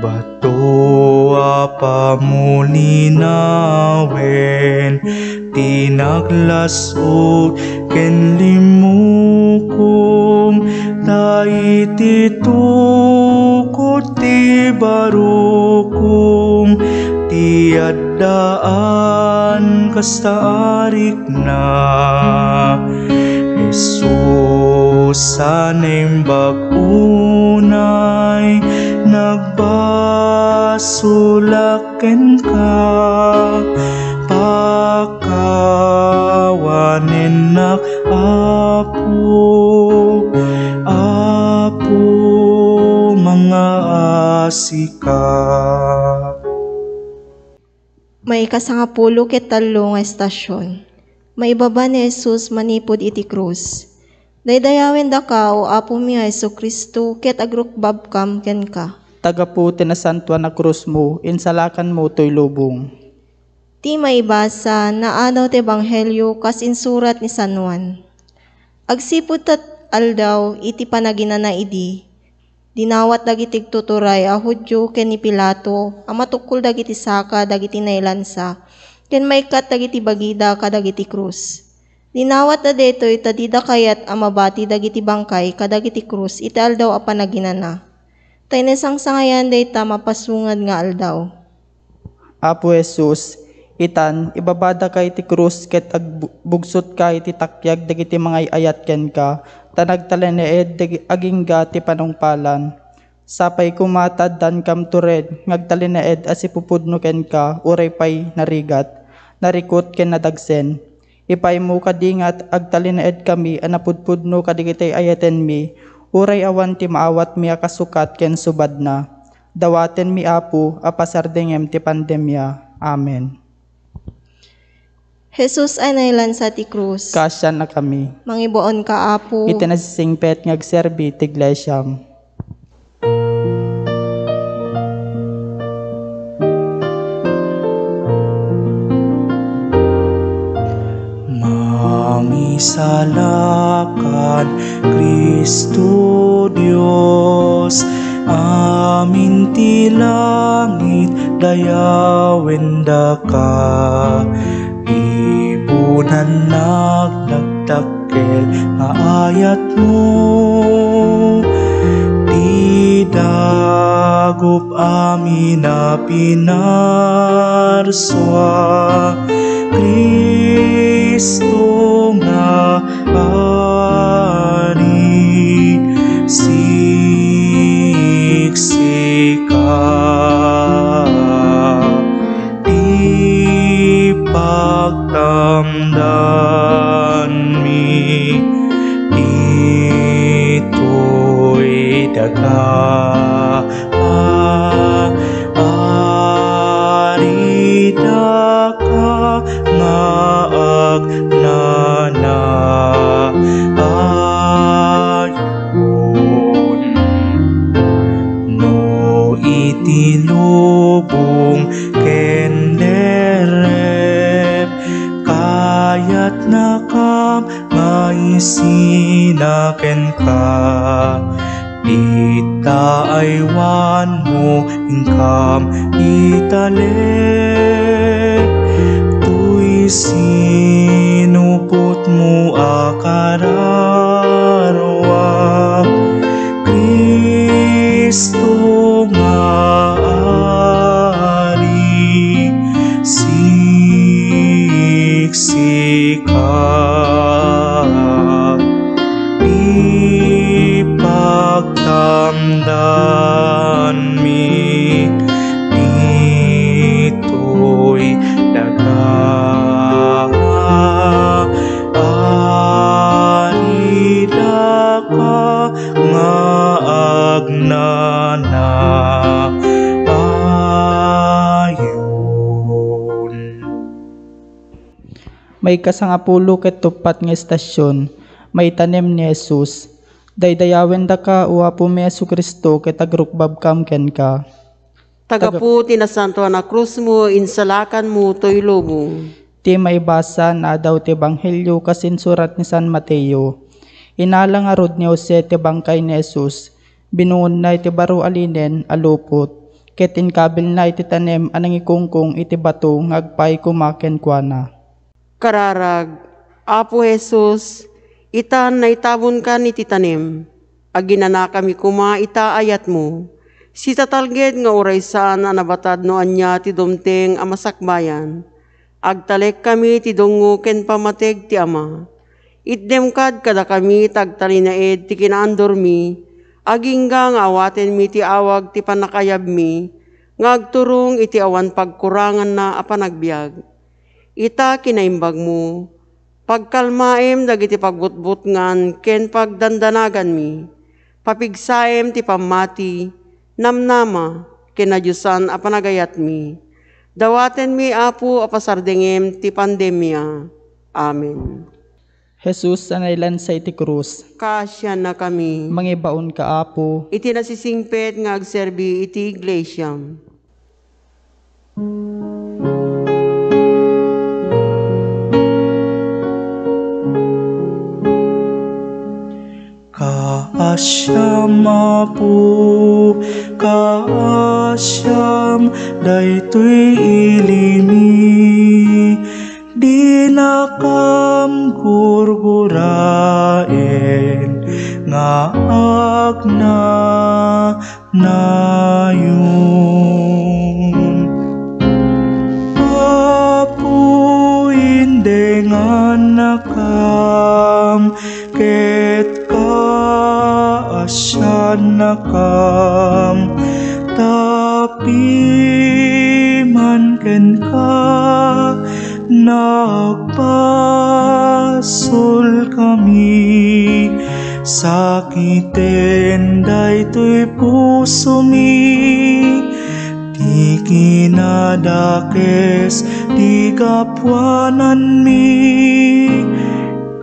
Bato a pamulinawen ti naglas-od ken limmukom, ta iti tukod ti barukom ti addaan kasta a rikna. Jesus a naimbag unay, nagbasolak kenka, pakawan Nennak, Apo, Apo, mangaasika. Maikasangapulo ket tallo nga estasion. Maibaba ni Jesus manipud iti krus. Daydayawendaka, O Apomi a Jesu-Cristo, ket agrukbabkam kenka. Ta gapu ti nasantoan a krusmo, insalakanmo toy lubong. Ti maibasa, naadaw ti ebanghelio kas insurat ni San Juan. Agsipud ta aldaw iti panaginana idi, dinawat dagiti agtuturay a Judio ken ni Pilato a matukkol dagiti saka dagiti nailansa ken maikkat dagiti bagida kadagiti krus. Dinawatda daytoy ta dida kayat a mabati dagiti bangkay kadagiti krus iti aldaw a panaginana. Ta inasangsangayan dayta mapasungad nga aldaw. Apo Jesus, itan, ibabadaka iti krus ket agbugsotka iti takyag dagiti mangay-ayat kenka, ta nagtalinaed dagi-, agingga ti panungpalan. Sapay koma ta addankam tured nga agtalinaed a sipupudno kenka uray pay narigat, narikut ken nadagsen. Ipaymo kadi nga agtalinaedkami a napudpudno kadagiti ayatenmi, uray awan ti maawatmi a kasukat ken subadna. Dawatenmi, Apo, a pasardengem ti pandemia. Amen. Jesus a nailansa ti krus. Kaasiannakami. Mangibaonka, Apo. Iti nasisingpet nga agserbi ti iglesiam. Mangisalakan, Cristo Dios, amin ti langit, dayawendaka. Ipunannak dakdakkel nga ayatmo, ti dagup amin a pinarsua. Cristo nga Ari, siksika ti pagtamdanmi ditoy daga. Ari daka nga agnana, ayon no iti lubong ken derrep, kayatnakam nga isina kenka. Ita aywanmo, inkam italek toy sinupotmo a kararua. Cristo nga Ari, siksika ti pagtamdanmi ditoy daga. Ari daka nga agnana, ayon. Maikasangapulo ket uppat nga estasion, maitanem ni Jesus. Daydayawendaka, O Apomi Jesu-Cristo, ket agrukbabkam kenka. Ta gapu ti nasantoan a krusmo, insalakanmo toy lubong. Ti maibasa, naadaw ti ebanghelio kas insurat ni San Mateo. Inala ngarud ni Jose ti bangkay ni Jesus. Binungonna iti baro a linen a lupot, ket inkabilna iti tanem a nangikungkong iti bato nga agpaay koma kenkuana. Kararag, Apo Jesus, itan naitabonkan iti tanem. Aginanakami koma ita ayatmo. Sitatalged nga uray saan a nabatad no ania ti dumteng a masakbayan. Agtalekkami ti dungngo ken pammateg ti Ama. Itdem kad kadakami ta agtalinaed ti kinaandurmi, agingga nga awatenmi ti awag ti pannakaayabmi, nga agturong iti awan pagkuranganna a panagbiag. Ita kinaimbagmo, Pagkalmaem dagiti pagbutbutngan ken pagdandanaganmi. Papigsaem ti pammati, namnama, ken nadiosan a panagayatmi. Dawatenmi, Apo, a pasardengem ti pandemia. Amen. Jesus a nailansa iti krus. Kaasiannakami. Mangibaonka, Apo. Iti nasisingpet nga agserbi iti Iglesia. Kaasiam, Apo, kaasiam daytoy ilimi. Dinakam gurguraen nga agnanayon. Apo, indengannakam ket kaasiannakam, ta piman kenka nagbasolkami. Sakiten daytoy pusomi, ti kinadakes ti gapuananmi.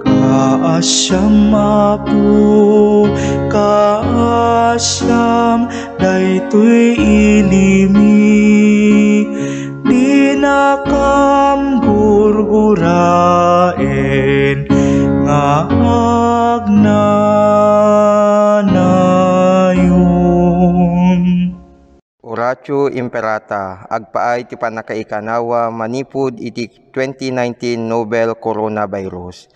Kaasiam, Apo, kaasiam daytoy ilimi. Dinakam gurguraen nga agnanayon. Oratio Imperata, agpaay ti pannakaikanawa manipud iti twenty nineteen novel coronavirus.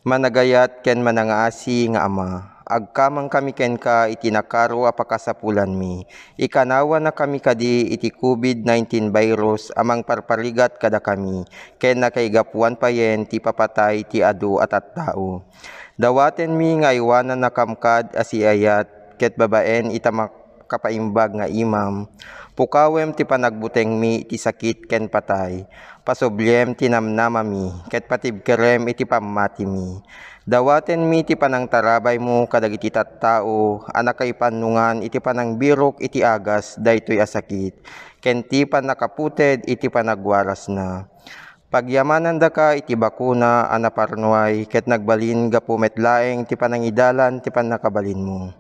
Managayat ken manangaasi nga Ama, agkamangkami kenka iti nakaro a pakasapulanmi. Ikanawanakami kadi iti covid nineteen virus a mangparparigat kadakami, ken nakaigapuan payen ti ipapatay ti adu a tattao. Dawatenmi nga aywanannakam kad a siayat ket babaen ita mak-, kapaimbag nga imam, pukawem ti panagbutengmi iti sakit ken patay. Pasubliem ti namnamami, ket patibkerem iti pammatimi. Dawatenmi ti panangtarabaymo kadagiti tattao a nakaipannongan iti panangbirok iti agas daytoy a sakit, ken ti pannakaputed iti panagwarasna. Pagyamanandaka iti bakuna a naparnuay ket nagbalin gapu met laeng ti panangidalan ti pannakabalinmo.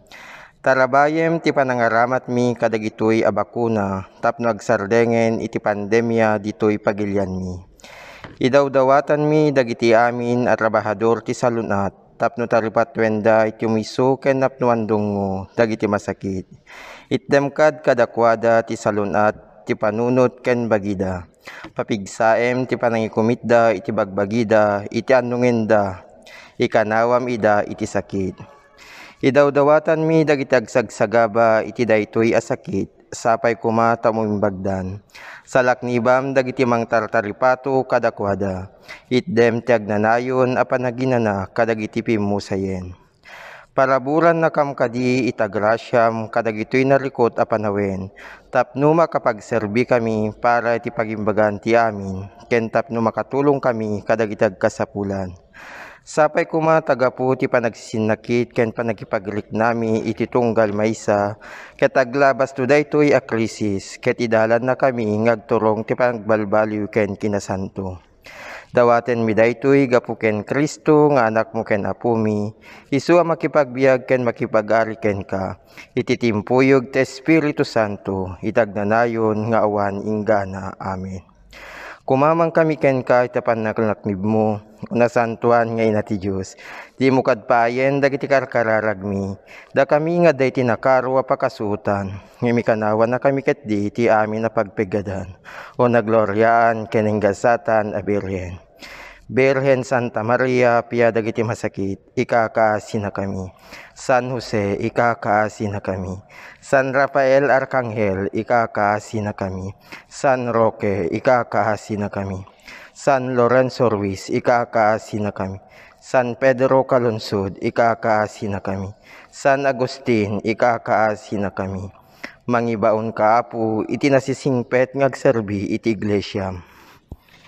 Tarabayem ti panangaramatmi kadagitoy a bakuna tapno agsardengen iti pandemia ditoy pagilianmi. Idawdawatanmi dagiti amin a trabahador ti salun-at tapno taripatuenda iti umiso ken napnoan dungngo dagiti masakit. Itdem kad kadakuada ti salun-at ti panunot ken bagida. Papigsaem ti panangikumitda iti bagbagida iti annongenda. Ikanawam ida iti sakit. Idawdawatanmi dagiti agsagsagaba iti daytoy a sakit, sapay koma ta umimbagdan. Salaknibam dagiti mangtartaripato kadakuada. Itdem ti agnanayon a panaginana kadagiti pimmusayen. Paraburannakam kadi ita grasiam kadagitoy narikut a panawen, tapno makapagserbikami para iti pagimbagan ti amin, ken tapno makatulongkami kadagiti agkasapulan. Sapay koma ta gapu ti panagsisinnakit ken panakipagriknami iti tunggal maysa, ket aglabasto daytoy a krisis, ket idalannakami nga agturong ti panagbalbaliw ken kinasanto. Dawatenmi daytoy gapu ken Cristo nga Anakmo ken Apomi, isu a makipagbiag ken makipag-ari kenka, iti timpuyog ti Espiritu Santo, iti agnanayon nga awan inggana. Amen. Kumamangkami kenka iti pannalaknibmo, nasantoan nga Ina ti Dios. Dimo kad paayen dagiti karkararagmi. Dakami nga adda iti nakaro a pakasuotan, ngem ikanawannakami ketdi iti amin a pagpiggadan. O nagloriaan ken inggasatan a Birhen. Birhen Santa Maria, pia dagiti masakit, ikakaasinakami. San Jose, ikakaasinakami. San Rafael Arkanghel, ikakaasinakami. San Roque, ikakaasinakami. San Lorenzo Ruiz, ikakaasinakami. San Pedro Calungsod, ikakaasinakami. San Agustin, ikakaasinakami. Mangibaonka, Apo, iti nasisingpet nga agserbi iti Iglesia.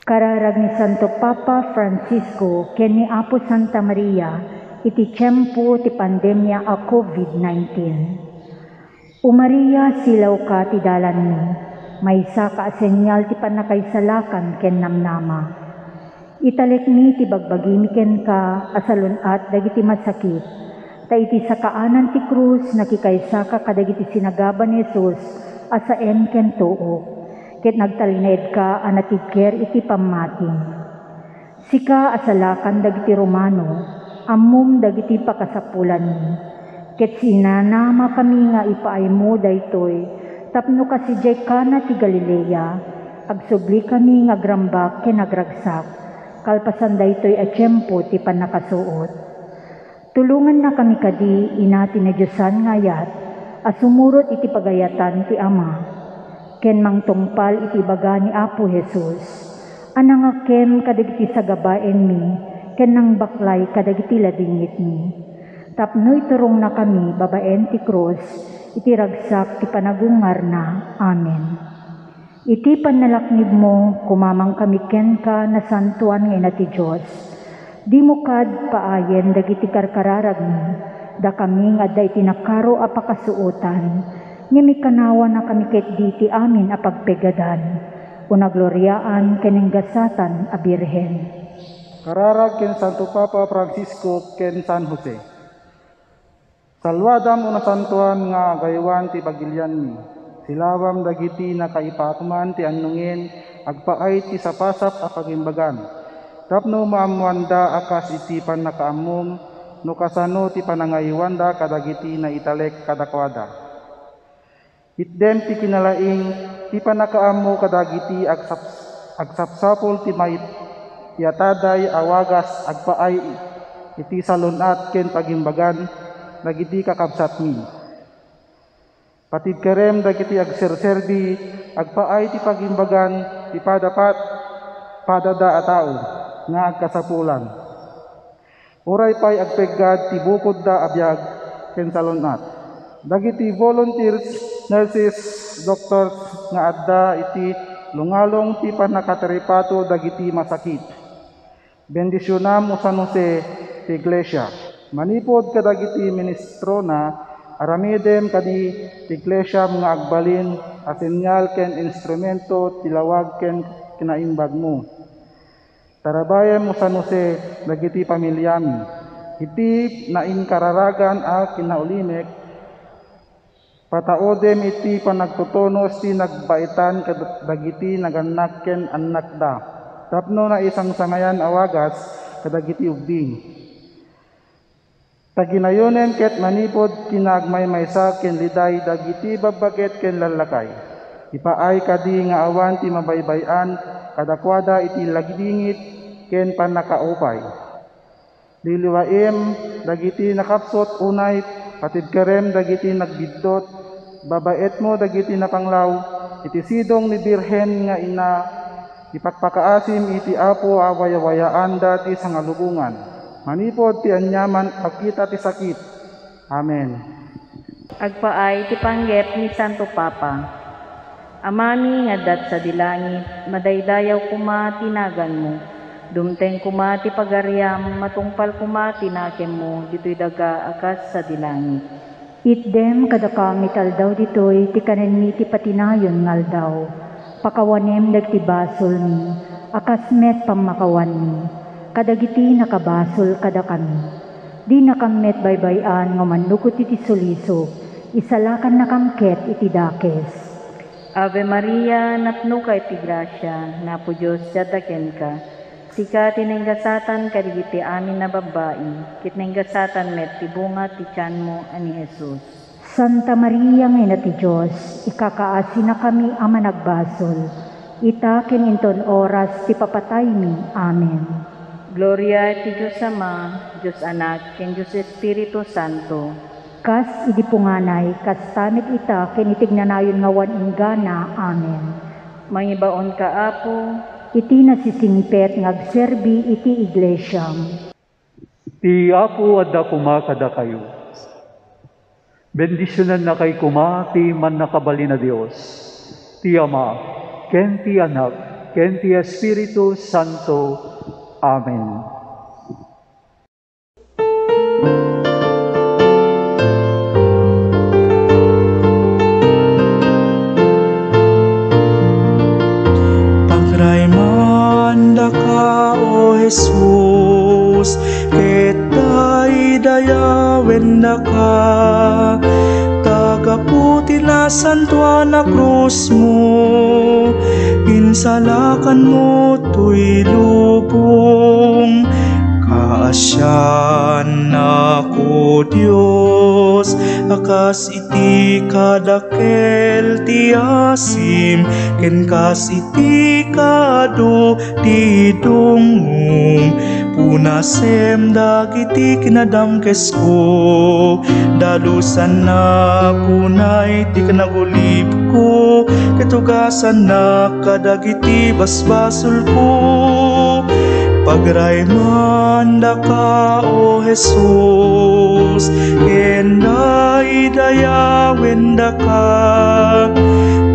Kararag ni Santo Papa Francisco ken ni Apo Santa Maria iti tiempo ti pandemia a COVID nineteen. O Maria, silawka ti dalanmi, maysaka a senyal ti pannakaisalakan ken namnama. Italekmi ti bagbagimi kenka a salun-at dagiti masakit, ta iti sakaanan ti krus nakikaysaka kadagiti sinagaba ni Jesus a saen ken tuok, ket nagtalinaedka a natibker iti pammati. Sika a salakan dagiti Romano, ammom dagiti pakasapulanmi. Ket sinanamakami nga ipaaymo daytoy tapno kas idiay Cana ti Galilea, agsublikami nga agrambak ken agragsak, kalpasan daytoy a tiempo ti pannakasuot. Tulongannakami kadi, Ina ti nadiosan nga ayat, a sumurot iti pagayatan ti Ama, ken mangtungpal iti ibaga ni Apo Jesus, a nangakem kadagiti sagabaenmi ken nangbaklay kadagiti ladingitmi, tapno iturongnakami babaen ti krus iti ragsak ti panagungarna. Amen. Iti pannalaknibmo, kumamangkami kenka, Nasantoan nga Ina ti Dios. Dimo kad paayen dagiti karkararagmi, dakami nga adda iti nakaro a pakasuotan, ngem ikkanawannakami ketdi iti amin a pagpeggadan, o nagloriaan ken nanggasatan a Birhen. Kararag ken Santo Papa Francisco ken San Jose. Saluadam, O Nasantoan nga agaywan ti pagilianmi. Silawam dagiti nakaipaakman ti annongen agpaay ti sapasap a pagimbagan, tapno maammoanda a kas iti pannakaammom no kasano ti panangaywanda kadagiti naitalek kadakuada. Itdem ti kinalaing ti pannakaammo kadagiti agsap-, agsapsapul ti mayat-, yataday a wagas agpaay iti salun-at ken pagimbagan dagiti kakabsatmi. Patibkerem dagiti agserserbi agpaay ti pagimbagan ti padapat-, padada a tao nga agkasapulan. Uray pay agpeggad ti bukodda a biag ken salun-at. Dagiti volunteers, nurses, doctors nga adda iti lungalong ti pannakataripato dagiti masakit. Bendisionam, O San Jose, ti Iglesia. Manipud kadagiti ministrona, aramidem kadi ti Iglesiam nga agbalin a senyal ken instrumento ti lawag ken kinaimbagmo. Tarabayem, O San Jose, dagiti pamiliami. Iti nainkararagan a kinaulimek, pataudem iti panagtutunos ti nagbaetan kad-, dagiti nagannak ken annakda tapno naisangsangayan a wagas kadagiti ubbing. Taginayonem ket manipud kinaagmaymaysa ken liday dagiti babbaket ken lallakay. Ipaay kadi nga awan ti mabaybay-an kadakuada iti lagidingit ken pannakaupay. Liwliwaem dagiti nakapsut unay patibkerem dagiti nagbiddut, babaetmo dagiti napanglaw, iti sidong ni Birhen nga Ina, ipakpakaasim iti Apo a wayawayaanda ti sangalubongan, manipud ti aniaman a kita ti sakit. Amen. Agpaay ti panggep ni Santo Papa. Amami nga adda sadi langit, madaydayaw koma ti naganmo. Dumteng koma ti pagariam, matungpal koma ti nakemmo ditoy daga a kas sadi langit. Itdem kadakami ti aldaw ditoy ti kanenmi ti patinayon nga aldaw. Pakawanem dagiti basolmi a kas met pammakawanmi kadagiti nakabasol kadakami. Dinakam met baybay-an nga mannukot iti sulisog, isalakannakam ket iti dakes. Ave Maria, napnoka iti grasia, Apo Dios ti adda kenka. Sika ti naingasatan kadagiti amin a babbai, ket naingasatan met ti bunga ti tianmo a ni Jesus. Santa Maria nga Ina ti Dios, ikakaasinakami a managbasol, ita ken inton oras ti papataymi. Amen. Gloria iti Dios Ama, Dios Anak, ken Dios Espiritu Santo. Kas idi punganay, kasta met ita ken iti agnanayon nga awan inggana. Amen. Mangibaonka, Apo. Iti nasisingpet nga agserbi iti iglesiam. Ti Apo adda koma kadakayo. Bendisionannakay koma ti Mannakabalin a Dios, ti Ama, ken ti Anak, ken ti Espiritu Santo. Amen. Pagraymandaka, O Jesus, ket daydayawendaka, ta gapu ti nasantoan a krusmo, insalakanmo toy lubong. Kaasiannak, O Dios, a kas iti kadakkel ti asim, ken kas iti kaadu ti dungngom. Punasem dagiti kinadamkesko, dalusannak unay ti kinagulipko, ket ugasannak kadagiti basbasolko. Pagraymandaka, O Jesus, ken daydayawendaka,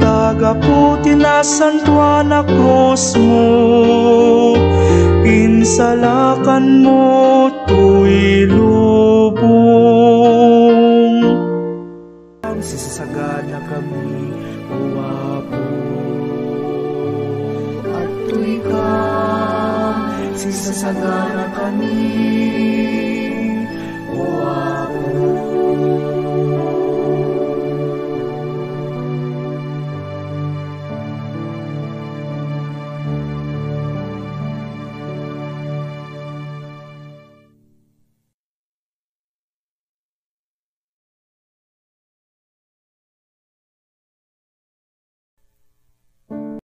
ta gapu ti nasantoan a krusmo, insalakanmo toy lubong. Sisasaganakami, O Apo. Adtoyka, sisasaganakami.